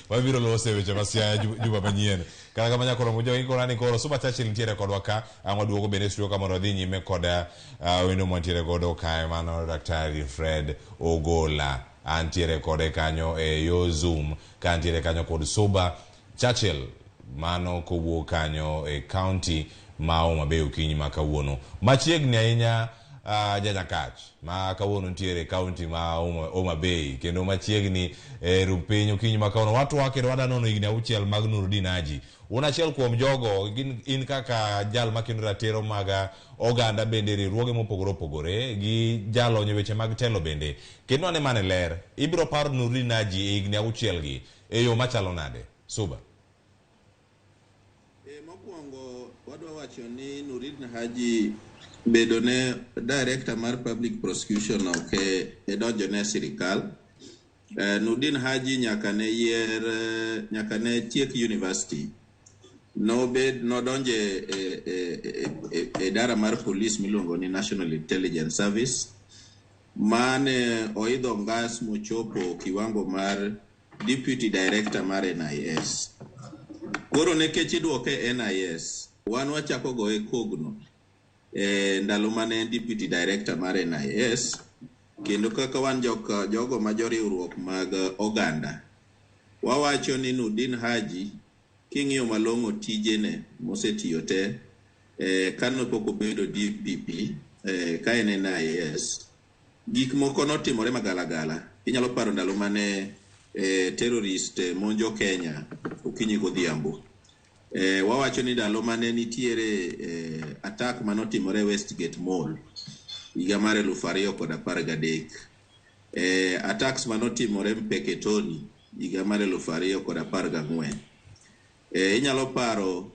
Wabiro lose weche ma Siaya juma manyien. Kata kamano nyakoro mojo ikora ni koro Suba Churchill nitiere kodwa ka, ang' waduogo bende e studio ka mondo wadhi nyime kod wendo mwantiere godo kae mano Daktari Fred Ogola. Antiere kode kanyo e yo Zoom, ka antiere kanyo kod Suba Churchill mano kowuok kanyo e county ma Homa Bay okinyi ma kawuono. Machiegni ahinya Janyakach ma kawuono nitiere e county ma Homa Bay kendo machiegni e rum piny okinyi ma kawuono watwak kendo wadwa nono higni auchiel mag Nurdin Haji. Un achiel kuom jogo in kaka jal makendo ratiro mag oganda bende riwruoge mopogore opogore gi jalony e weche mag telo bende. Kendo ane mane ler, ibiro paro Nurdin Haji e higni auchiel gi e yo machalo nade? Suba. E, mokwongo wadwa wacho ni Nuruddin Haji bedo ne director mar public prosecution ok e donjo ne sirikal. E, Nuruddin Haji nyaka ne yier nyaka ne tiek university nobed nodonjo e, e, e, e, e idara mar police miluongo ni National Intelligence Service mane oidho ngas mochopo kiwango mar Deputy Director mar NIS. Koro nikech idwoke e NIS, wan wachako goye kogno e ndalo mane en Deputy Director mar NIS, kendo kaka wan jok, jogo ma joriwruok mag oganda, wawacho ni Nurdin Haji king'iyo malong'o tijene mosetiyo te kane pok obedo DPP ka en NIS, gik moko notimore magalagala. Inyalo paro ndalo mane terrorist monjo Kenya okinyi godhiambo. Wawacho ni ndalo mane nitiere attack manotimore Westgate Mall higa mar 2013. Attacks manotimore Mpeketoni higa mar 2014. Inyalo paro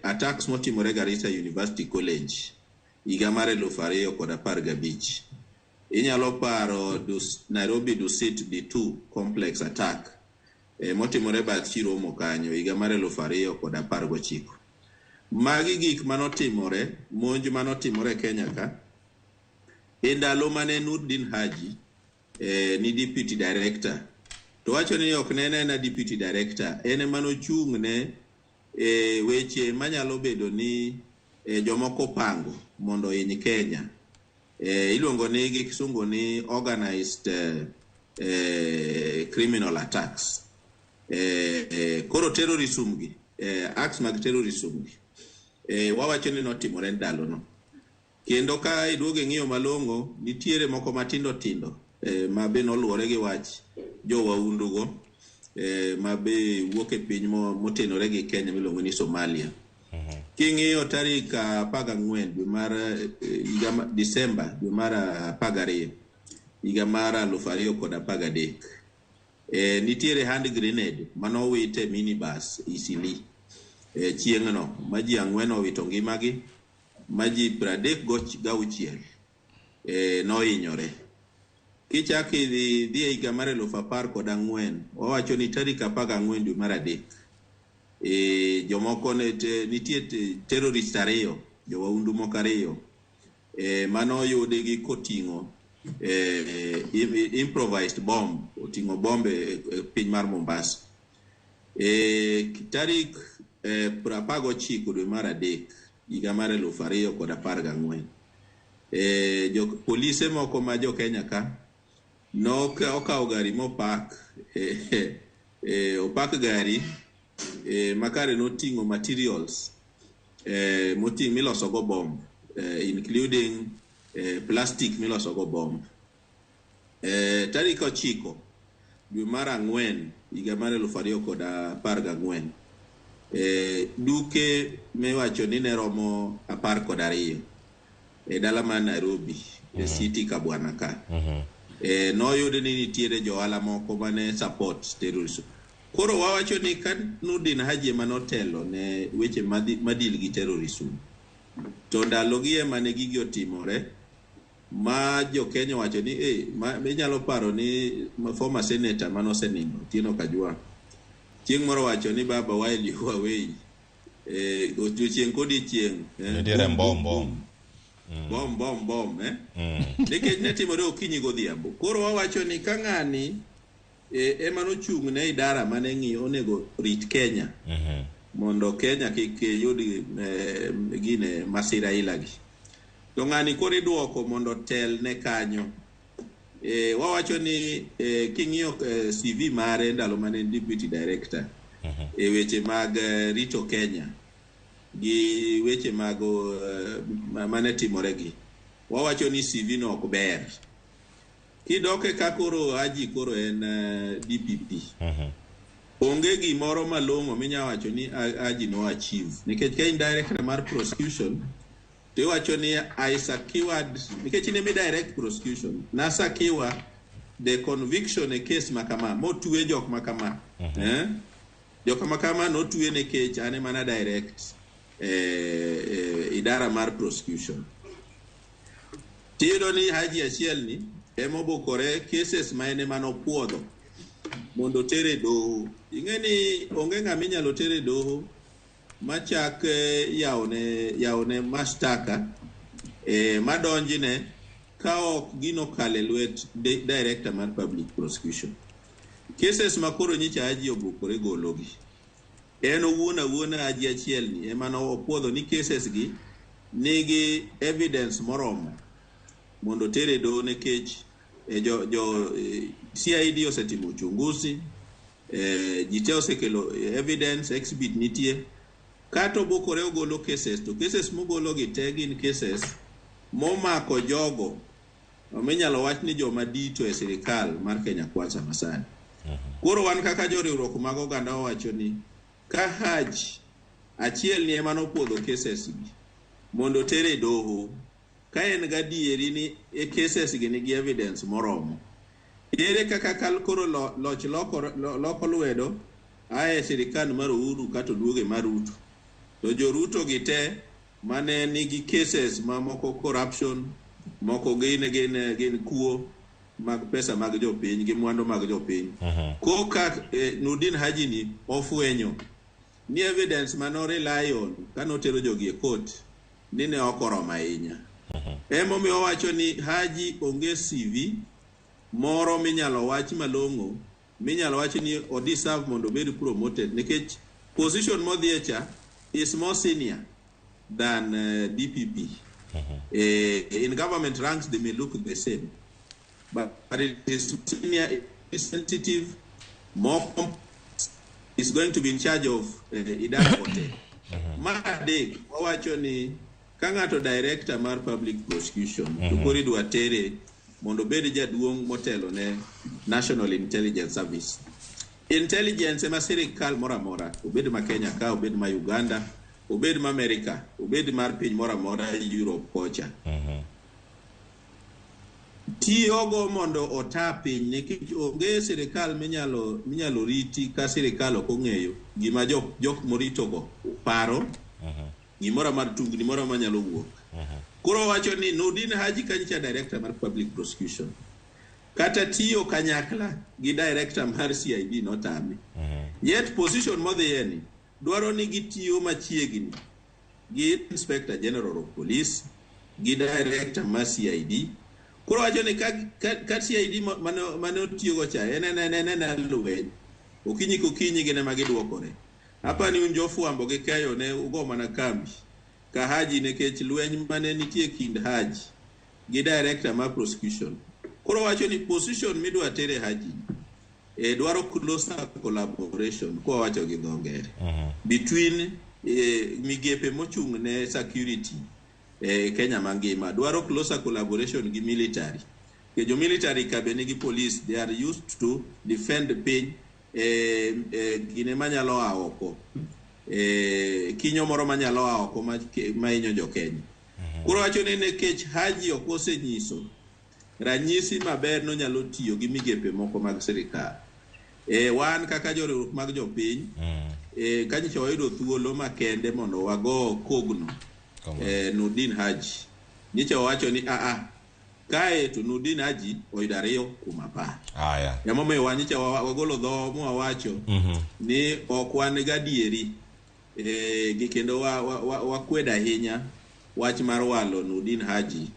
attacks motimore Garissa University College higa mar 2015. Inyalo paro Nairobi Dusit D2 complex attack motimore bath Chiromo kanyo higa mar 2019. Magi gik manotimore, monj manotimore Kenya ka e ndalo mane Nurdin Haji ni deputy director. To wacho ni ok ne en aena deputy director, en ema nochung' ne weche manyalo bedo ni jomoko opango mondo ohiny Kenya. Iluongo ni gi kisungu ni organized criminal attacks. Koro terrorism gi, acts mag terrorism gi, wawacho ni notimore ndalono. Kendo ka iduogo ing'iyo malong'o, nitiere moko matindo tindo ma be noluwore gi wach jowaundu go ma be wuok e piny motenore gi Kenya miluongo ni Somalia. King'iyo tarik 14 dwe mar higa Disemba dwe mar 12 higa mar 2013, nitiere hand grenade manowit e minibus Eastleigh chieng'no ma ji 4 owito ngimagi, ma ji 36 nohinyore. Kichako idhi e higa mar 2014, wawacho ni tarik 14 dwe mar 3, jomoko ne nitie terrorist 2, jowaundu moko 2, manoyudi gi koting'o improvised bomb, oting'o bomb e piny mar Mombasa. Tarik 19 dwe mar 3 higa mar 2014, jo polise moko ma jo Kenya ka nokawo gari mopak, opak gari makare noting'o materials moting' milosogo bomb, including plastic milosogo bomb. Tarik 9 dwe mar 4 higa mar 2014, duke miwacho ni ne romo 12 e dala mar Nairobi e city Kabwana ka. Noyud ni nitiere johala moko mane support terrorism. Koro wawacho ni ka Nurdin Haji ema notelo ne weche madil gi terrorism, to ndalogi ema ne gigi otimore ma jo Kenya owacho ni inyalo paro ni former senator manosenindo Otieno Kajwang' chieng' moro owacho ni baba while you were away, odiochieng' kodiochieng', nitiere mbom mbom bom bom bom, Nikech ne timore okinyi godhiambo. Koro wawacho ni ka ng'ani Ema nochung' ne idara mane ng'iyo onego rit Kenya mondo Kenya kik yud gine masira ilagi. To ng'ani koro iduoko mondo tel ne kanyo. Wawacho ni king'iyo CV mare ndalo mane en deputy director e weche mag rito Kenya gi weche mag mane timore gi, wawacho ni CV no ok ber. Kidok e ka koro Haji koro en DPP. Onge gimoro malong'o minya wacho ni Haji no achieve. Nikech ka in director mar prosecution, to iwacho ni I secured, nikech in ema direct prosecution, na secure the conviction e case makama, motwe jok makama. Eh? Jok makama notwe nikech an ema na direct idara mar prosecution. Tiyudo ni Haji achiel ni ema obukore cases ma en ema nopuodho mondo oter e doho. Ing'e ni onge ng'ama inyalo ter e doho machak yawone mashtaka madonjne ka ok gino kalo e lwet director mar public prosecution. Cases ma koro nyicha Haji obukore gologi. En owuon awuona Haji achiel ni ema nopuodho ni cases gi nigi evidence moromo mondo oter e doho nikech jo CID osetimo uchunguzi, ji te osekelo evidence, exhibit nitie. Kata obukore ogolo cases, to cases mogolo gi te gin cases momako jogo minyalo wach ni joma dito e sirikal mar Kenya Kwanza masani. Koro wan kaka joriwruok mag oganda wawacho ni ka Haji achiel ni ema nopuodho cases gi mondo oter e doho ka en gadieri ni e cases gi nigi evidence moromo. Ere kaka kal koro loch loko lwedo ae sirikal mar Uhuru kata oduoge mar Ruto. To jo Ruto gi te mane nigi cases mamoko corruption, moko gin kuo mag pesa mag jopiny gi mwandu mag jopiny. Koka Nurdin Haji ni ofwenyo ni evidence mano rely on kanotero jogi e court ni ne ok oromo ahinya. Emomiyo owacho ni Haji onge CV moro minyalo wach malong'o minyalo wach ni o deserve mondo obed promoted nikech position modhiye cha is more senior than DPP. In government ranks they may look the same, but it is senior, it is sensitive, more complex, is going to be in charge of idara ote. Mar adek, wawacho ni ka ng'ato director mar public prosecution to koro idwa tere mondo obed jaduong' motelo ne National Intelligence Service. Intelligence ema sirikal moro amora, obed ma Kenya ka, obed ma Uganda, obed ma America, obed mar piny moro amora Europe kocha. Tiyogo mondo ota piny nikech onge sirikal minyalo riti ka sirikal ok ong'eyo gima jok moritogo paro, gimoro mar tungni moro manyalo wuok. Koro wacho ni Nurdin Haji kanyicha director mar public prosecution. Kata tiyo kanyakla gi director mar CID notame. Yet position modhiye ni dwaro ni gitiyo machiegni gi Inspector General of Police gi director mar CID. Koro wacho ni ka CID mane otiyogo cha en lweny. Okinyi kokinyi gin ema gidwokore. Apa ni un jofwambo gi keyo ne ugo mana kambi ka Haji nikech lweny mane nitie kind Haji gi director mar prosecution. Koro wacho ni position midwa tere Haji dwaro closer collaboration kwa wacho gi dho ngere between migepe mochung' ne security Kenya mangima dwaro closer collaboration gi military. Ke jo military ka be nigi police, they are used to defend piny gine manyalo a oko kinyo moro manyalo a oko ma hinyo jo Kenya. Koro wacho ni nikech Haji ok osenyiso ranyisi maber nonyalo tiyo gi migepe moko mag sirikal. Wan kaka joriwruok mag jopiny kanyicha wayudo thuolo makende mondo wago kogno Nurdin Haji. Nyicha wawacho ni kae to Nurdin Haji oyudo 2 kuom 10. Aya. Emomiyo wan nyicha wagolo dho mwawacho ni ok wan gadieri gi kendo wakwedo ahinya wach mar walo Nurdin Haji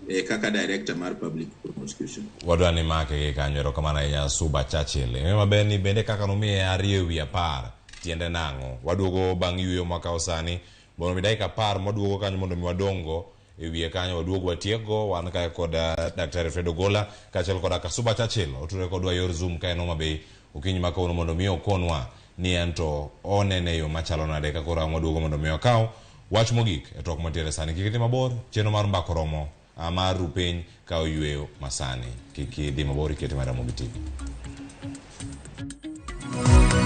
Kaka director mar public prosecution. Wadwa ni make gi kanyo. Erokamano ahinya, Suba Churchill. Ing'eyo maber ni bende kaka nomiye 2 e wi 10 tiende nang'o? Waduogo bang' yueyo mwakawo sani mondo mi dakika 10 mwaduogo kanyo mondo mi wadongo e wiye kanyo, waduog watiekgo. Wan kae kod Daktari Fred Ogola kaachiel koda Kasuba Churchill otudore kodwa yor Zoom ka en Homa Bay okinyi ma kawuono mondo mi okonwa ni en to onene e yo machalo nade ka koro ang' waduogo mondo mi wakaw wach mogik e twak mantiere sani. Kik idhi mabor, chenro mar Mbaka Oromo mar ru piny ka oyweyo masani. Kik idhi mabor, ikete mar Ramogi TV.